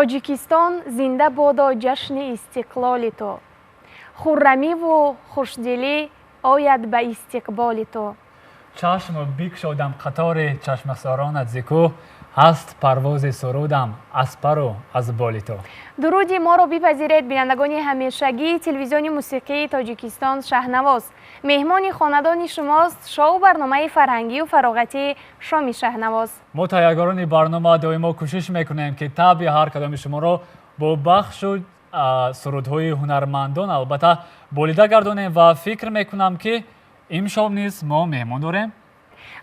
Тоҷикистон, зинда бодо ҷашни истиқлоли ту, хуррамиву хушдилӣ ояд ба истиқболи ту. Чашму бикшодам қатори чашмасоронат зи кӯҳ, ҳаст парвози сурудам аз пару аз боли ту. Дуруди моро бипазиред, бинандагони ҳамешагии телевизиони мусиқии Тоҷикистон «Шаҳнавоз». Меҳмони хонадони шумост шоу барномаи фарҳангию фароғатии «Шоми Шаҳнавоз». Мо, тайёргарони барнома, доимо кӯшиш мекунем, ки табъи ҳар кадоми шуморо бо бахшу сурудҳои ҳунармандон албатта болида гардонем ва фикр мекунам, ки имшоб низ мо меҳмон дорем.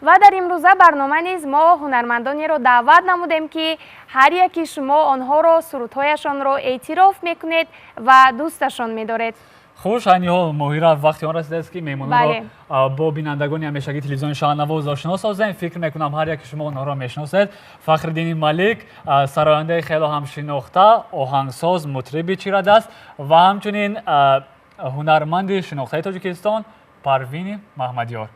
Ва дар имрӯза барнома низ мо ҳунармандонеро даъват намудем, ки ҳар яки шумо онҳоро, сурудҳояшонро эътироф мекунед ва дӯсташон медоред. Хуш, айни ҳол, Моҳира, вақти он расидааст, ки меҳмононро бо бинандагони ҳамешагии телевизиони «Шаҳнавоз» ошино созем. Фикр мекунам, ҳар яки шумо онҳоро мешиносед. Фахриддини Малик, сарояндаи хело ҳам шинохта, оҳангсоз, мутриби чирадаст ва ҳамчунин ҳунарманди шинохтаи Тоҷикистон Парвини Маҳмадёр.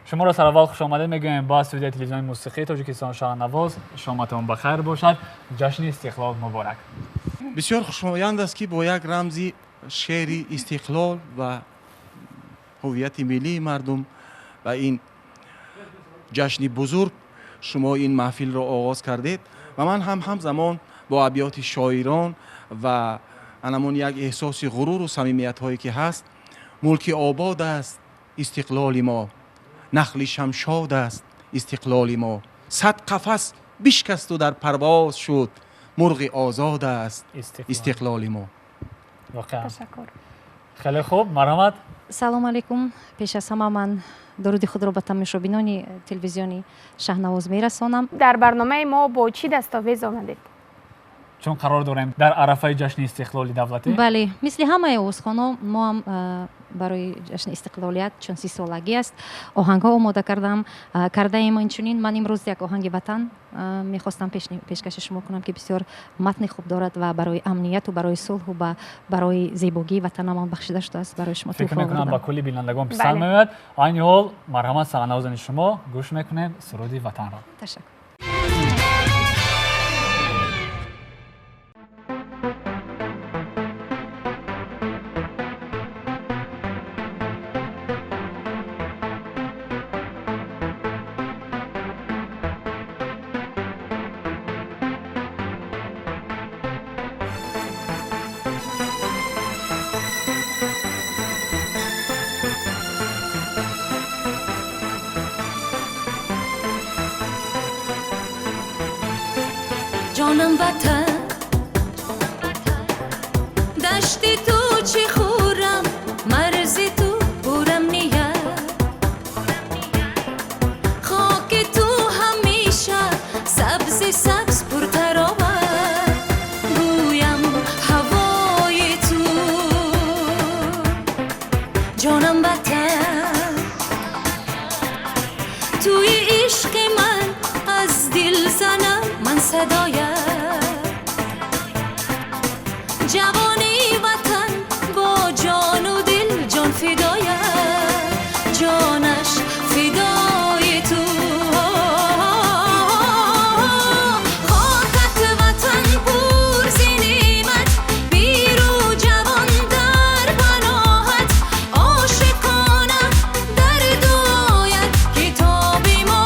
Шуморо сараввал хушомадед мегӯем ба студияи телевизиони мусиқии Тоҷикистон «Шаҳнавоз». Шоматон ба хайр бошад, ҷашни истиқлол муборак! Бисёр хушоянд аст, ки бо як рамзи шеъри истиқлол ва ҳуввияти миллии мардум ва ин ҷашни бузург шумо ин маҳфилро оғоз кардед ва ман ҳам ҳамзамон бо абёти шоирон ва анамон як эҳсоси ғуруру самимиятҳое ки ҳаст: мулки обод аст истиқлоли мо, нахли шамшод аст истиқлоли мо, сад қафас бишкасту дар парвоз шуд, мурғи озод аст истиқлоли мо. Ташаккур. Хеле хуб, марҳамат. Салом алейкум! Пеш аз ҳама ман дуруди худро ба тамошобинони телевизиони «Шаҳнавоз» мерасонам. Дар барномаи мо бо чӣ дастовез омадед? Чун қарор дорем дар арафаи ҷашни истиқлоли давлатӣ. Бале, мисли ҳамаи овозхонҳо мо ҳам барои ҷашни истиқлолият, чун 30-солагӣ аст, оҳангҳо омода кардаем. Инчунин ман имрӯз як оҳанги ватан мехостам пешкаши шумо кунам, ки бисёр матни хуб дорад ва барои амнияту барои сулҳу барои зебогии ватанамон бахшида шудааст. Барои шумо фикр мекунам, ба кулли бинандагон писанд меояд. Айни ҳол, марҳамат, саҳнавозани шумо, гӯш мекунем суруди ватанро. Ташаккур. Ҷонам ватан, дашти ту чӣ хуррам, марзи ту пурамният, хоки ту ҳамеша сабзи сабз, пуртароват, гӯям ҳавои ту. Ҷонам ватан, туи ишқи ман, аз дил занам ман садоят, ҷавони ватан бо ҷону дил ҷон фидоят, ҷонаш фидои ту. Хокат ватан пур зи неъмат, пиру ҷавон дар паноҳат, ошиқона дар дуоят, китоби мо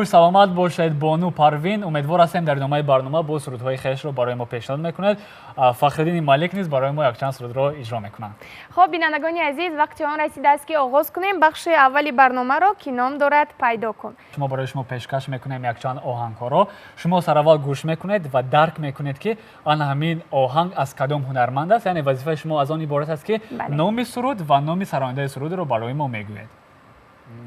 Хуш саломат бошед, бону Парвин. Умедвор ҳастем дар идомаи барнома бо сурудҳои хешро барои мо пешниҳод мекунед. Фахриддини Малик низ барои мо якчанд сурудро иҷро мекунанд. Хуб, бинандагони азиз, вақти он расидааст ки оғоз кунем бахши аввали барномаро, ки ном дорад «Пайдо кун». Шумо барои шумо пешкаш мекунем якчанд оҳангҳоро. Шумо сараввал гӯш мекунед ва дарк мекунед, ки ана ҳамин оҳанг аз кадом ҳунарманд аст. Яъне вазифаи шумо аз он иборат аст, ки номи суруд ва номи сарояндаи сурудро барои мо мегӯед.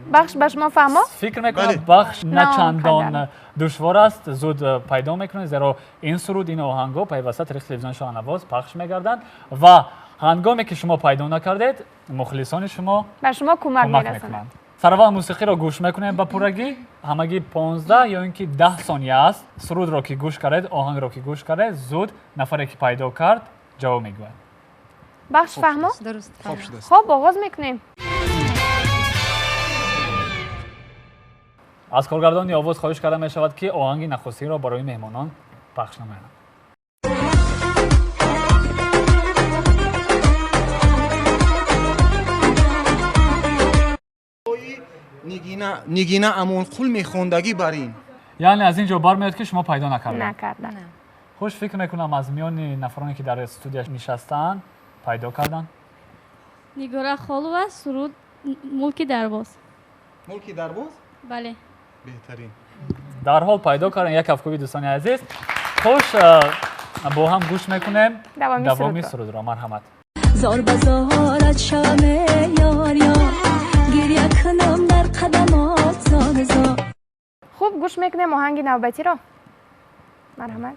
Бахш ба шумо фаҳмо? Фикр мекунам бахш на чандон душвор аст, зуд пайдо мекунед, зеро ин суруд, ин оҳангҳо пайваста тариқи телевизиони Шоҳнавоз пахш мегарданд ва ҳангоме ки шумо пайдо накардед, мухлисони шумо ба шумо кӯмак мерасонанд. Сараввал мусиқиро гӯш мекунем ба пуррагӣ, ҳамагӣ 15 ё ин ки 10 сония аст. Сурудро ки гӯш кардед, оҳангро ки гӯш кардед, зуд нафаре ки пайдо кард ҷавоб мегӯяд. Бахш фаҳмо? Хуб, оғоз мекунем. Аз коргардони овоз хоҳиш карда мешавад, ки оҳанги нахустинро барои меҳмонон пахш намоянд. Нигина Амонқул мехондагӣ бар ин. Яъне аз ин ҷо бармеояд, ки шумо пайдо накардед. Накарда. Хуш, фикр мекунам аз миёни нафароне ки дар студия нишастаанд пайдо карданд. Нигора Холова, суруд «Мулки дарбоз». Мулки дарбоз? Бале. Беҳтарин. Дарҳол пайдо кардем. Як кафкӯби, дӯстони азиз. Хуш, бо ҳам гӯш мекунем давоми сурудро. Марҳамат. Зор ба зорат шавам, ёр ёр, гиря кунам дар қадамот зор зор. Хуб, гӯш мекунем оҳанги навбатиро. Марҳамат.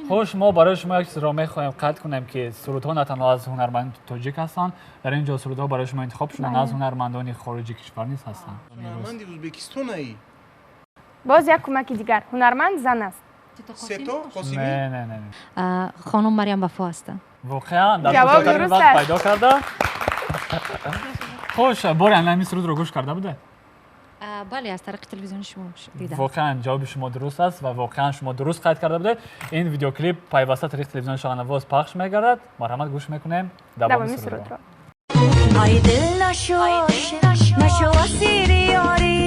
Хуш, мо барои шумо як чизро мехоҳем қайд кунем, ки сурудҳо на танҳо аз ҳунармандони тоҷик ҳастанд, дар ин ҷо сурудҳо барои шумо интихоб шуданд аз ҳунармандони хориҷи кишвар низ ҳастанд. Ҳунарманди Ӯзбекистонаи. Боз як кӯмаки дигар. Ҳунарманд зан аст. Сето Қосимӣ? Не, не, не. Хонум Марьям Вафо ҳастанд. Воқеан дар кӯтоҳтарин вақт пайдо карда. Хуш, бори ҳамин сурудро гӯш карда будед? Бале, аз тариқи телевизиони шумо дидам. Воқеан ҷавоби шумо дуруст аст ва воқеан шумо дуруст қайд карда будед. Ин видеоклип пайваста тариқи телевизиони Шоҳнавоз пахш мегардад. Марҳамат, гӯш мекунем давоми сурудро. Ай дил нашо, нашо асири ёрӣ,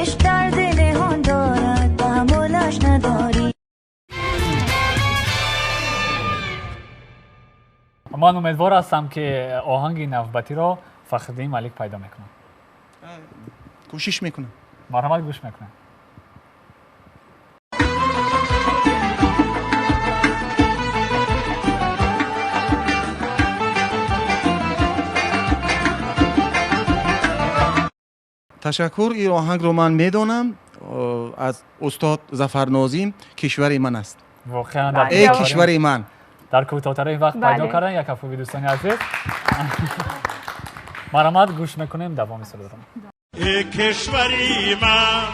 ишқ дар дилиҳон дорад, таҳаммулаш надорӣ. Ман умедвор ҳастам, ки оҳанги навбатиро Фахриддин Малик пайдо мекунад. Кӯшиш мекунам. Марҳамат, гӯш мекунам. Ташаккур, ин оҳангро ман медонам аз устод Зафар Нозим, «Кишвари ман» аст. Воқеан эй кишвари ман. Дар кӯтоҳтарин вақт пайдо кардан. Як кафкӯби, дӯстони азиз. Марҳамат, гӯш мекунем давоми сурудро. Эй кишвари ман,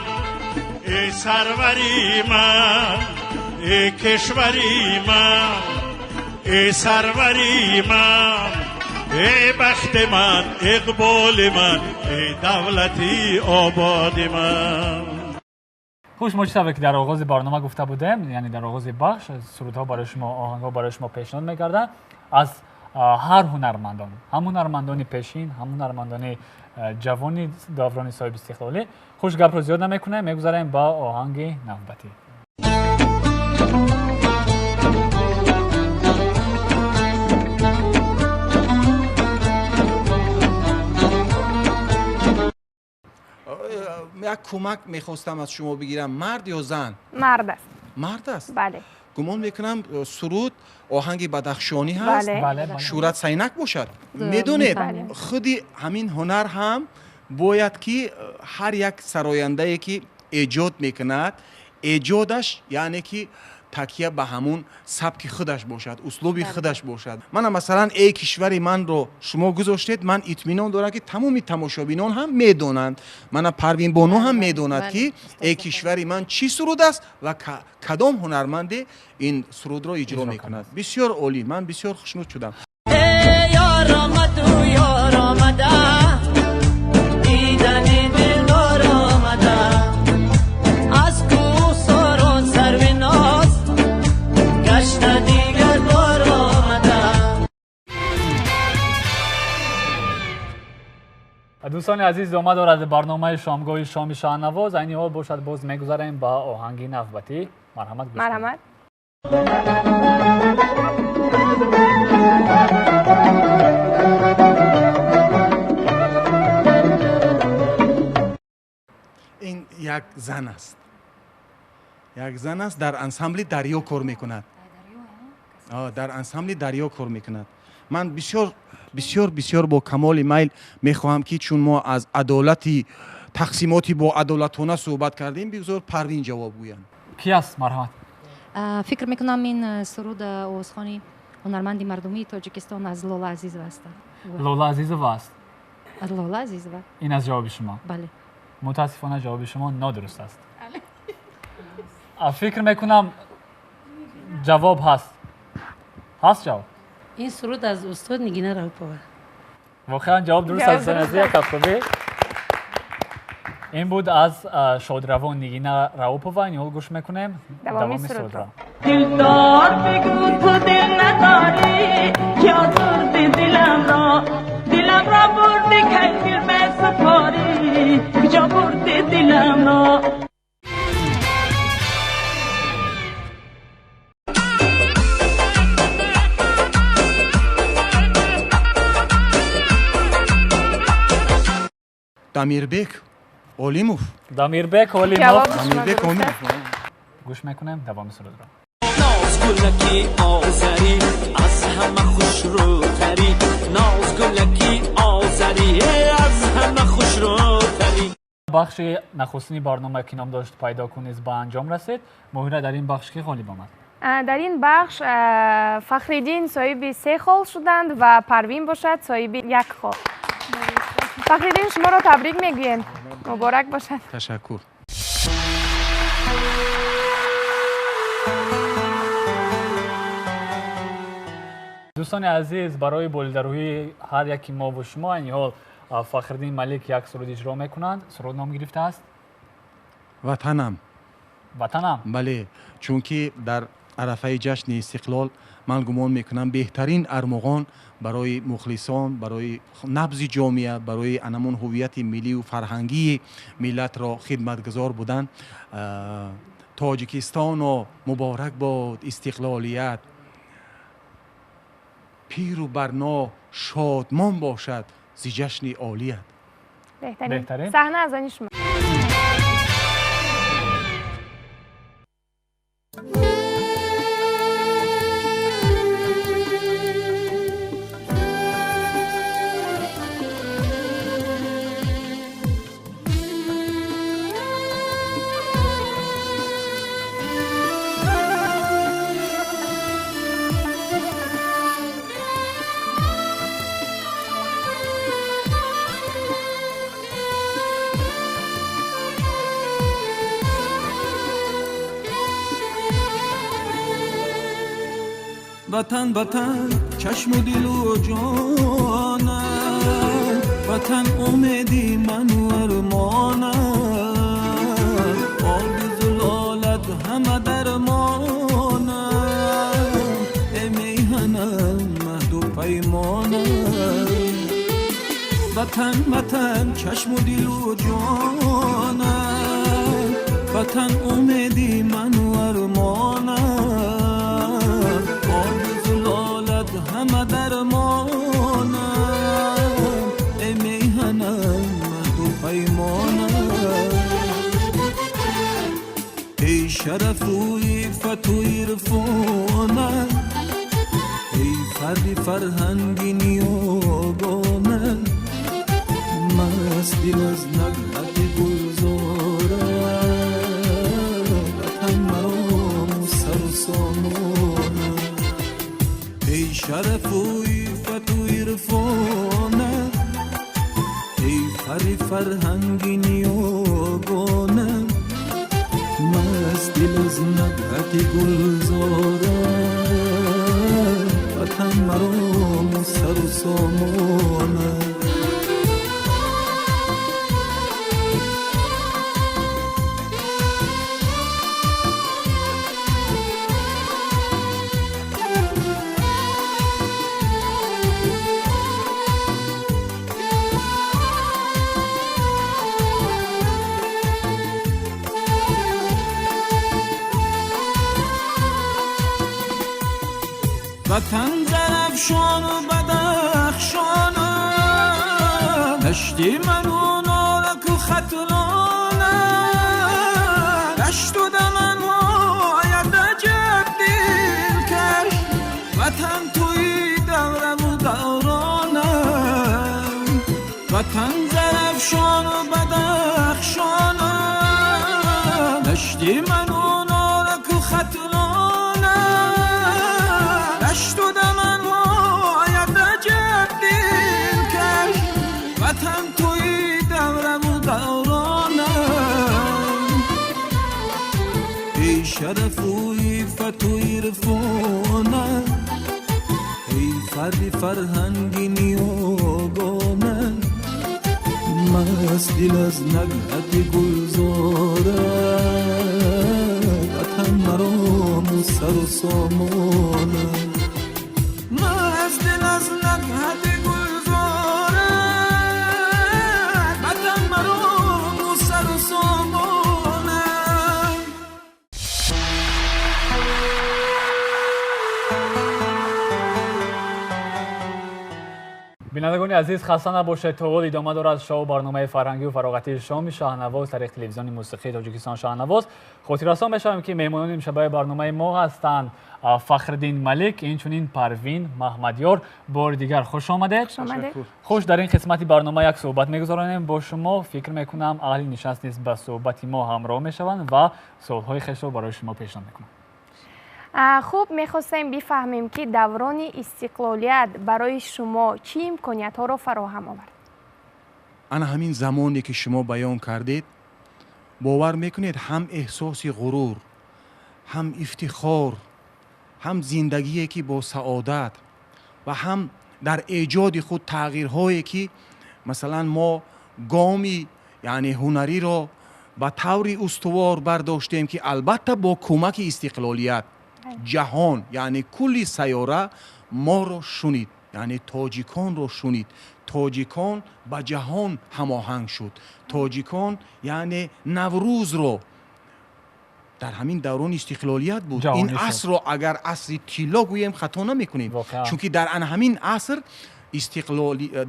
эй сарвари ман, эй кишвари ман, эй сарвари ман, эй бахти ман, иқболи ман, эй давлати ободи ман. Хуш, мо чӣ тавре ки дар оғози барнома гуфта будем, яъне дар оғози бахш, сурудҳо барои шумо, оҳангҳо барои шумо пешниҳод мегарданд аз ҳар ҳунармандон, ҳам ҳунармандони пешин, ҳам ҳунармандони ҷавони даврони соҳиби истиқлолӣ. Хуш, гапро зиёд намекунем, мегузарем ба оҳанги навбатӣ. Як кӯмак мехостам аз шумо бигирам. Мард ё зан? Мард аст. Мард аст? Бале. Гумон мекунам суруд оҳанги бадахшонӣ ҳаст, Шӯрат Сайнак бошад. Медонед, худи ҳамин ҳунар ҳам бояд ки ҳар як сарояндае ки эҷод мекунад, эҷодаш яъне ки такя ба ҳамун сабки худаш бошад, услуби худаш бошад. Мана масалан, «Эй кишвари ман»-ро шумо гузоштед, ман итминон дорам, ки тамоми тамошобинон ҳам медонанд. Мана Парвинбону ҳам медонад, ки «Эй кишвари ман» чӣ суруд аст ва кадом ҳунарманде ин сурудро иҷро мекунад. Бисёр олӣ, ман бисёр хушнуд шудам. Дигар бор омада. Дӯстони азиз, идома дорад барномаи шомгоҳи шоми Шаҳнавоз. Айни ҳол бошад, боз мегузарем ба оҳанги навбатӣ. Марҳамат, гӯш кунед. Марҳамат. Ин як зан аст, як зан аст, дар ансамбли Дарё кор мекунад. Дар ансамбли Дарё кор мекунад. Ман бисёр, бисёр, бисёр бо камоли майл мехоҳам, ки чун мо аз адолати тақсимоти бо адолатона суҳбат кардем, бигзор Парвин ҷавоб гӯянд. Ки аст? Марҳамат. Фикр мекунам, ин суруд овозхони ҳунарманди мардумии Тоҷикистон аз Лола Азизова аст. Лола Азизова аст? Лола Азизова. Ин аз ҷавоби шумо? Бале. Мутаассифона, ҷавоби шумо нодуруст аст. Фикр мекунам, ҷавоб ҳаст. Ҳаст ҷавоб? Ин суруд аз устод Нигина Раупова. Воқеан, ҷавоб дуруст аст. Азия кафкӯбӣ. Ин буд аз шодравон Нигина Раупова. Ин ҳол гӯш мекунем давоми сурудро. Дилдор, бигӯ, ту дил надорӣ, ки озурди диламро, диламро бурди, кай дил месупорӣ, куҷо бурди диламро? Дамирбек Олимов. Дамирбек Олимов. Дамирбек Олимов. Гӯш мекунем давоми сурудро. Нозгулаки озарӣ, аз ҳама хушрӯтарӣ, нозгулаки озарӣ, аз ҳама хушрӯтарӣ. Бахши нахустини барнома, ки ном дошт «Пайдо кун», низ ба анҷом расид. Моҳира, дар ин бахш ки ғолиб омад? Дар ин бахш Фахриддин соҳиби се хол шуданд ва Парвин бошад соҳиби як хол. Фахриддин, шуморо табрик мегӯем, муборак бошад. Ташаккур. Дӯстони азиз, барои болидарӯҳии ҳар яки мову шумо айни ҳол Фахриддин Малик як суруд иҷро мекунанд. Суруд ном гирифтааст «Ватанам». «Ватанам». Бале, чунки дар арафаи ҷашни истиқлол, ман гумон мекунам, беҳтарин армуғон барои мухлисон, барои набзи ҷомеа, барои анамон ҳуввияти миллию фарҳангии миллатро хидматгузор будан. Тоҷикистоно, муборак бод истиқлолият, пиру барно шодмон бошад зи ҷашни олият. Беҳтарин. Саҳна аз они шумо. Ватан, ватан, чашму дилу ҷонам, ватан, умеди ману армонам, оби зулолат ҳама дармонам, э меҳанам, аҳду паймонам. Ватан, ватан, чашму дилу ҷонам, ватан, умеди ману армонам, ҳама дармонам, э меҳанам, аҳду паймонам. Эй шарафу иффату ирфонам, эй фарди фарҳанги ниёгонам, маст дил аз нағмати гулзорам, ватан марому сару сомонам. Эй шарафу иффату ирфонам, эй фарри фарҳанги ниёгонам, маст дил аз нағмати гулзорам, ватан марому сару сомонам. Ватан Зарафшону Бадахшону, Дашти ману Нораку Хатлона, Дашту даманҳоят аҷаб дилкаш, Ватан туи давраву даврона. Ватан Зарафшону Бадахшону, Дашти ману Нораку Хатлона, Дашту даманҳоят аҷаб дилкаш, Ватан туи давраву даврона. Эй шарафу иффату ирфона, эй фарри фарҳанги ниёгона, маст дил аз нагҳати гулзора, Ватан марому сару сомона. Маст дил аз нагҳати гулзора, Ватан марому сару сомона. Бинандагони азиз, хаста набошед, то ҳол идома дорад шоу барномаи фарҳангию фароғатии шоми Шаҳнавоз тариқи телевизиони мусиқии Тоҷикистон Шаҳнавоз. Хотиррасон мешавем, ки меҳмонони имшабаи барномаи мо ҳастанд Фахриддин Малик, инчунин Парвин Маҳмадёр. Бори дигар хуш омадед. Хуш, дар ин қисмати барнома як суҳбат мегузаронем бо шумо. Фикр мекунам, аҳли нишаст низ ба суҳбати мо ҳамроҳ мешаванд ва суолҳои хешро барои шумо пешниҳод мекунанд. Хуб, мехостем бифаҳмем, ки даврони истиқлолият барои шумо чӣ имкониятҳоро фароҳам овард? Ана ҳамин замоне ки шумо баён кардед, бовар мекунед, ҳам эҳсоси ғурур, ҳам ифтихор, ҳам зиндагие ки бо саодат ва ҳам дар эҷоди худ тағйирҳое ки масалан мо гоми яъне ҳунариро ба таври устувор бардоштем, ки албатта бо кӯмаки истиқлолият ҷаҳон, яъне кулли сайёра моро шунид, яъне тоҷиконро шунид. Тоҷикон ба ҷаҳон ҳамоҳанг шуд. Тоҷикон яъне Наврӯзро дар ҳамин даврони истиқлолият буд. Ин асрро агар асри тилло гӯем, хато намекунем, чунки дар ана ҳамин аср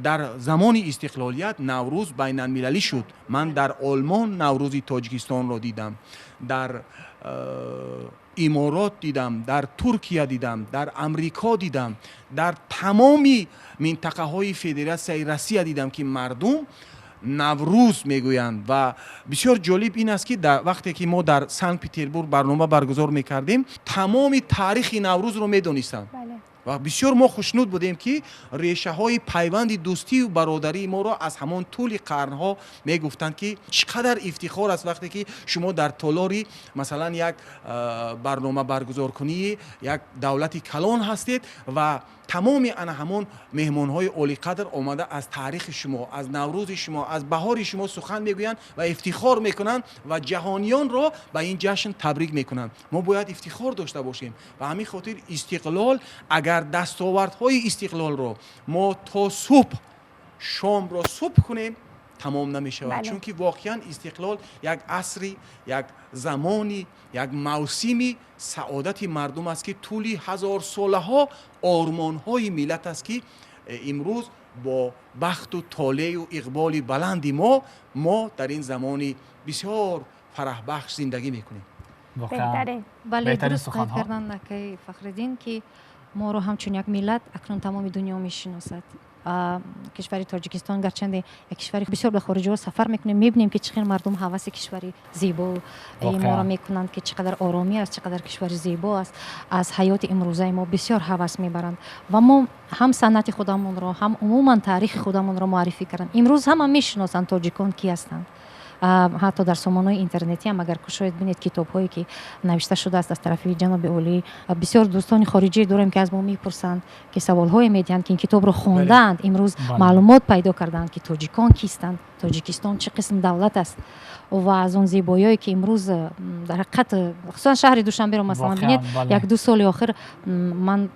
дар замони истиқлолият Наврӯз байналмилалӣ шуд. Ман дар Олмон Наврӯзи Тоҷикистонро дидам, дар Иморот дидам, дар Туркия дидам, дар Амрико дидам, дар тамоми минтақаҳои Федератсияи Россия дидам, ки мардум Наврӯз мегӯянд. Ва бисёр ҷолиб ин аст, ки вақте ки мо дар Санкт Петербург барнома баргузор мекардем, тамоми таърихи Наврӯзро медонистанд. Ва бисёр мо хушнуд будем, ки решаҳои пайванди дӯстию бародарии моро аз ҳамон тӯли қарнҳо мегуфтанд, ки чӣ қадар ифтихор аст вақте ки шумо дар толори масалан як барнома баргузоркунии як давлати калон ҳастед ва тамоми ана ҳамон меҳмонҳои олиқадр омада аз таърихи шумо, аз Наврӯзи шумо, аз баҳори шумо сухан мегӯянд ва ифтихор мекунанд ва ҷаҳониёнро ба ин ҷашн табрик мекунанд. Мо бояд ифтихор дошта бошем. Ба ҳамин хотир истиқлол, агар дастовардҳои истиқлолро мо то субҳ, шомро субҳ кунем, тамом намешавад, чунки воқеан истиқлол як асри, як замони, як мавсими саодати мардум аст, ки тӯли ҳазорсолаҳо ормонҳои миллат аст, ки имрӯз бо бахту толею иқболи баланди мо дар ин замони бисёр фараҳбахш зиндагӣ мекунем. Бале, дуруст қайд карданд акаи Фахриддин, ки моро ҳамчун як миллат акнун тамоми дунё мешиносад. Кишвари Тоҷикистон гарчанде як кишвари бисёр ба хориҷиҳо сафар мекунем, мебинем, ки чӣ хел мардум ҳаваси кишвари зебо моро мекунанд, ки чӣ қадар оромӣ аст, чӣ қадар кишвари зебо аст. Аз ҳаёти имрӯзаи мо бисёр ҳавас мебаранд ва мо ҳам санъати худамонро, ҳам умуман таърихи худамонро муаррифӣ кардем. Имрӯз ҳама мешиносанд тоҷикон ки ҳастанд. Ҳатто дар сомонаҳои интернетӣ ҳам агар кушоед, бинед китобҳое ки навишта шудааст аз тарафи ҷаноби олӣ. Бисёр дӯстони хориҷӣ дорем, ки аз мо мепурсанд, ки саволҳое медиҳанд, ки ин китобро хондаанд, имрӯз маълумот пайдо кардаанд, ки тоҷикон кистанд, Тоҷикистон чӣ қисм давлат аст ва аз он зебоиҳое ки имрӯз дар ҳақиқат, хусусан шаҳри Душанберо масалан бинед, як ду соли охир ман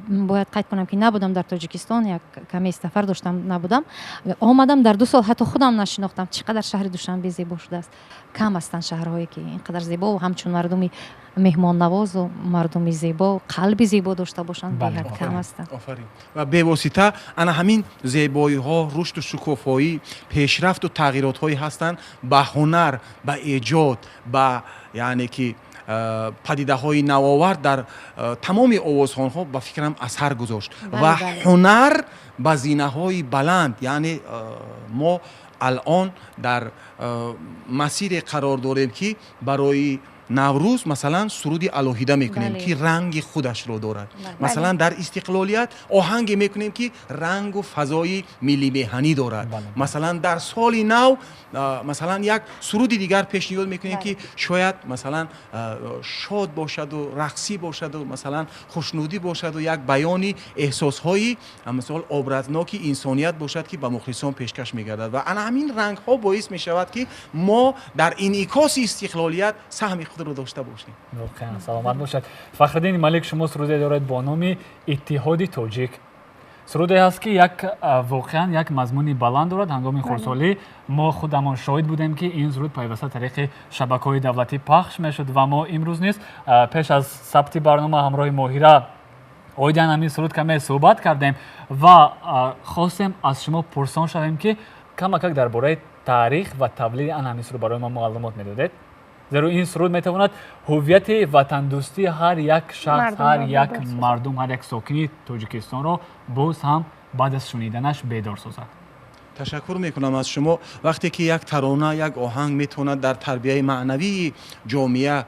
Бояд қайд кунам, ки набудам дар Тоҷикистон, як каме сафар доштам, набудам. Омадам, дар 2 сол ҳатто худам нашинохтам, чӣ қадар шаҳри Душанбе зебо шудааст. Кам ҳастанд шаҳрҳое, ки ин қадар зебо, ҳамчун мардуми меҳмоннавозу мардуми зебо, қалби зебо дошта бошанд, беҳад кам ҳастанд. Офарин. Ва бевосита ана ҳамин зебоиҳо, рушду шукуфоӣ, пешрафту тағйиротҳое ҳастанд, ба ҳунар, ба эҷод, ба яъне ки падидаҳои навовар дар тамоми овозхонҳо, ба фикрам, асар гузошт ва ҳунар ба зинаҳои баланд. Яъне мо алон дар масире қарор дорем, ки барои Наврӯз, масалан, суруди алоҳида мекунем, ки ранги худашро дорад. Масалан, дар истиқлолият оҳанге мекунем, ки рангу фазои миллимеҳанӣ дорад. Масалан, дар соли нав, масалан, як суруди дигар пешниҳод мекунем, ки шояд, масалан, шод бошаду рақсӣ бошаду, масалан, хушнудӣ бошаду як баёни эҳсосҳои, мисол, образноки инсоният бошад, ки ба мухлисон пешкаш мегардад. Ва ана ҳамин рангҳо боис мешавад, ки мо дар инъикоси истиқлолият саҳми худро дошта бошем. Воқеан, саломат бошад. Фахриддини Малик, шумо суруде доред бо номи «Иттиҳоди тоҷик». Суруде ҳаст, ки як воқеан як мазмуни баланд дорад. Ҳангоми хурдсолӣ мо худамон шоҳид будем, ки ин суруд пайваста тариқи шабакаҳои давлатӣ пахш мешуд ва мо имрӯз низ пеш аз сабти барнома ҳамроҳи Моҳира оиди ҳамин суруд каме суҳбат кардем ва хостем аз шумо пурсон шавем, ки камакак дар бораи таърих ва тавлиди ан ҳамин суруд барои мо маълумот медодед, зеро ин суруд метавонад ҳуввияти ватандӯстии ҳар як шахс, ҳар як мардум, ҳар як сокини Тоҷикистонро боз ҳам баъд аз шуниданаш бедор созад. Ташаккур мекунам аз шумо. Вақте ки як тарона, як оҳанг метавонад дар тарбияи маънавии ҷомеа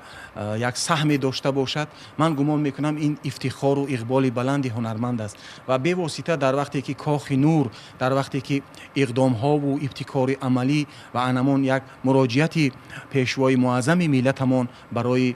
як саҳме дошта бошад, ман гумон мекунам, ин ифтихору иқболи баланди ҳунарманд аст. Ва бевосита дар вақте ки Кохи Нур, дар вақте ки иқдомҳову ибтикори амалӣ ва анамон як муроҷиати пешвои муаззами миллатамон барои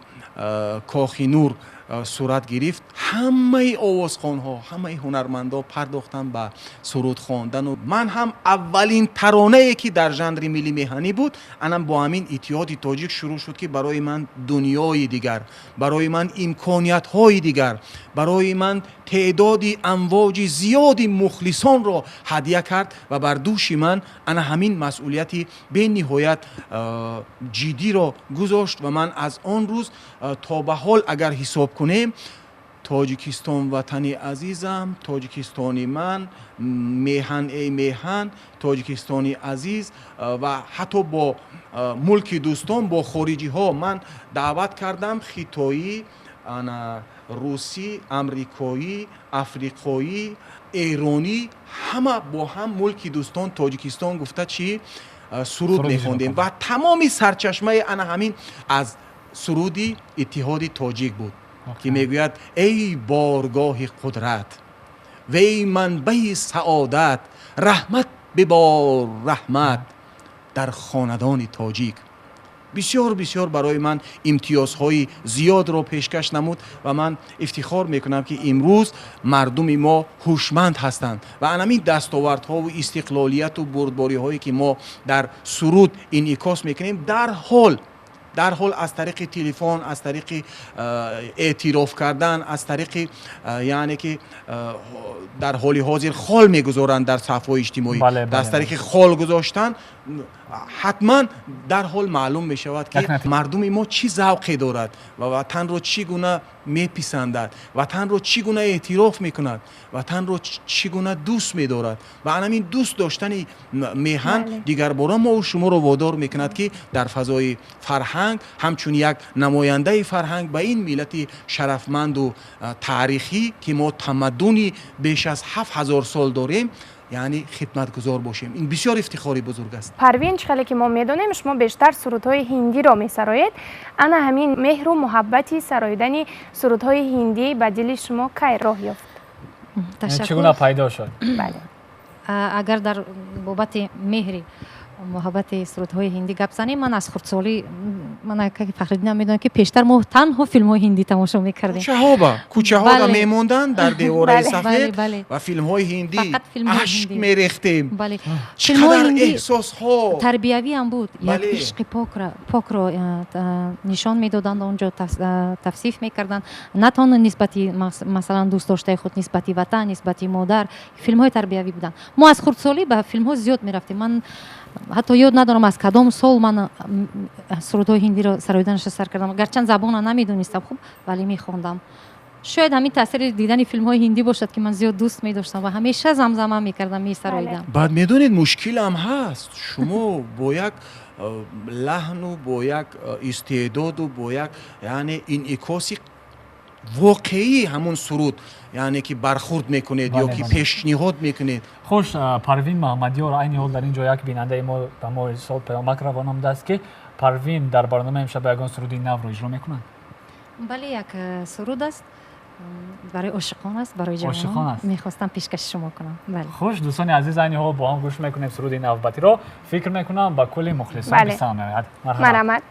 Кохи Нур сурат гирифт, ҳамаи овозхонҳо, ҳамаи ҳунармандо пардохтанд ба суруд хондану ман ҳам аввалин таронае, ки дар жанри милли меҳанӣ буд, анам бо ҳамин «Иттиҳоди тоҷик» шурӯъ шуд, ки барои ман дунёи дигар, барои ман имкониятҳои дигар, барои ман теъдоди амвоҷи зиёди мухлисонро ҳадя кард ва бар дӯши ман ана ҳамин масъулияти бениҳоят ҷиддиро гузошт. Ва ман аз он рӯз то ба ҳол агар ҳисоб кунем, «Тоҷикистон, ватани азизам, Тоҷикистони ман, меҳан, эй меҳан, Тоҷикистони азиз» ва ҳатто бо мулки дӯстон, бо хориҷиҳо ман даъват кардам, хитоӣ, ана русӣ, амрикоӣ, африқоӣ, эронӣ, ҳама бо ҳам «Мулки дӯстон, Тоҷикистон» гуфта чӣ суруд мехондем. Ва тамоми сарчашмаи ана ҳамин аз суруди «Иттиҳоди тоҷик» буд, ки мегӯяд: «Эй боргоҳи қудрат, вей манбаи саодат, раҳмат бибор, раҳмат дар хонадони тоҷик». Бисёр, бисёр барои ман имтиёзҳои зиёдро пешкаш намуд ва ман ифтихор мекунам, ки имрӯз мардуми мо ҳушманд ҳастанд ва анамин дастовардҳову истиқлолияту бурдбориҳое, ки мо дар суруд инъикос мекунем, дарҳол аз тариқи телефон, аз тариқи эътироф кардан, аз тариқи яъне ки дар ҳоли ҳозир хол мегузоранд дар саҳифаҳои иҷтимоӣ, аз тариқи хол гузоштан ҳатман дарҳол маълум мешавад, ки мардуми мо чӣ завқе дорад ва ватанро чӣ гуна меписандад, ватанро чӣ гуна эътироф мекунад, ватанро чӣ гуна дӯст медорад. Ва анамин дӯст доштани меҳан дигарбора мову шуморо водор мекунад, ки дар фазои фарҳанг ҳамчун як намояндаи фарҳанг ба ин миллати шарафманду таърихӣ, ки мо тамаддуни беш аз 7000 сол дорем, яъне хидматгузор бошем. Ин бисёр ифтихори бузург аст. Парвин, чӣ хеле ки мо медонем, шумо бештар сурудҳои ҳиндиро месароед. Ана ҳамин меҳру муҳаббати сароидани сурудҳои ҳиндӣ ба дили шумо кай роҳ ёфт? Чӣ гуна пайдо шуд? Бале. Агар дар бобати меҳри Муҳаббати сурудҳои ҳиндӣ гап занем, ман аз хурдсолӣ, ман Фахриддинам медонам, ки пештар мо танҳо филмҳои ҳиндӣ тамошо мекардем. Кӯчаҳода мемонданд дар девораи сафед ва филмҳои ҳиндӣ ашк мерехтем. Чӣ қадар эҳсосҳо! Тарбиявиам буд, як ишқи покро нишон медоданд, онҷо тавсиф мекарданд, на танҳо нисбати масалан дӯстдоштаи худ, нисбати ватан, нисбати модар. Филмҳои тарбиявӣ буданд. Мо аз хурдсолӣ ба филмҳо зиёд мерафтем. Ман ҳатто ёд надорам, аз кадом сол ман сурудҳои ҳиндиро сароиданашро сар кардам. Гарчанд забонро намедонистам хуб, вале мехондам. Шояд ҳамин таъсири дидани филмҳои ҳиндӣ бошад, ки ман зиёд дӯст медоштам ва ҳамеша замзама мекардам, месароидам. Баъд медонед, мушкилам ҳаст. Шумо бо як лаҳну бо як истеъдоду бо як, яъне, инъикоси воқеии ҳамун суруд, яъне ки бархурд мекунед ё ки пешниҳод мекунед. Хуш, Парвин Маҳмадёр айни ҳол дар ин ҷо як бинандаи мо ба мо ирсол паёмак равон омадааст, ки Парвин дар барномаи имшаб ягон суруди навро иҷро мекунад? Бале, як суруд аст, барои ошиқон аст, барои ҷавонон. Мехостам пешкаши шумо кунам. Хуш, дӯстони азиз, айни ҳол бо ҳам гӯш мекунем суруди навбатиро. Фикр мекунам, ба кулли мухлисон писанд меояд. Марҳамат.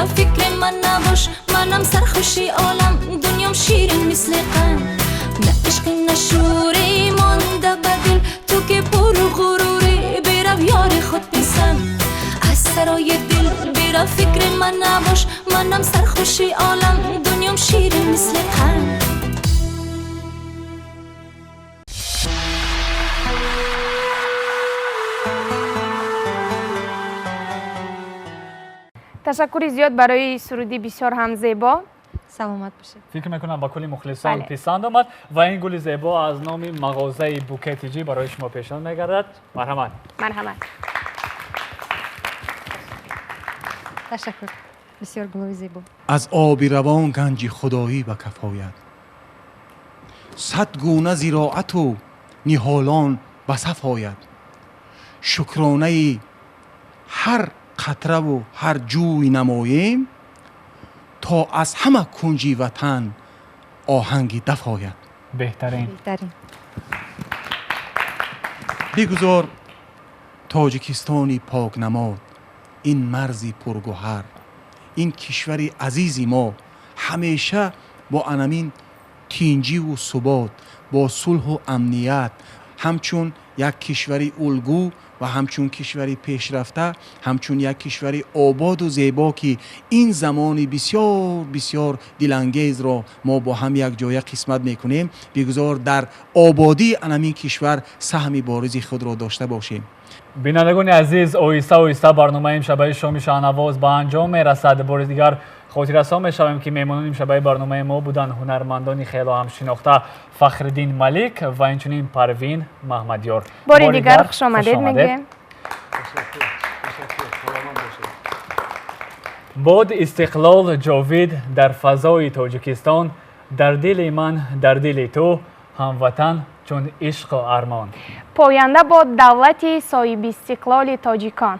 Бира фикри ман набош, манам сархуши олам, дунём ширин мисли қанд. На ишқи, на шӯре монда ба дил, ту ки пуру ғуруре, бирав ёри худ писанд. Аз сарои дил бира фикри ман набош, манам сархуши олам, дунём ширин мисли қанд. Ташаккури зиёд барои суруди бисёр ҳам зебо. Саломат бошед. Фикр мекунам ба кулли мухлисон писанд омад ва ин гули зебо аз номи мағозаи Букетиҷӣ барои шумо пешниҳод мегардад. Марҳамат. Марҳамат. Ташаккур. Бисёр гулои зебо. Аз оби равон ганҷи худоӣ ба каф ояд. 100 гуна зироату ниҳолон ба саф ояд. Шукронаи ҳар қатраву ҳар ҷӯй намоем, то аз ҳама кунҷи ватан оҳанги даф ояд. Беҳтарин. Бигузор Тоҷикистони покнамод, ин марзи пургуҳар, ин кишвари азизи мо ҳамеша бо анамин тинҷиву субот, бо сулҳу амният, ҳамчун як кишвари улгӯ ва ҳамчун кишвари пешрафта, ҳамчун як кишвари ободу зебо, ки ин замони бисёр бисёр дилангезро мо бо ҳам якҷоя қисмат мекунем, бигузор дар ободии анамин кишвар саҳми боризи худро дошта бошем. Бинандагони азиз, оҳиста оҳиста барномаи имшабаи шоми Шаҳнавоз ба анҷом мерасад. Бори дигар хотиррасон мешавем, ки меҳмонони имшабаи барномаи мо буданд ҳунармандони хело ҳамшинохта Фахриддин Малик ва инчунин Парвин Маҳмадёр. Бори дигар хушомадед мегӯем. Бод истиқлол ҷовид дар фазои Тоҷикистон, дар дили ман, дар дили ту, ҳамватан чун ишқу армон. Поянда бод давлати соҳибистиқлоли тоҷикон.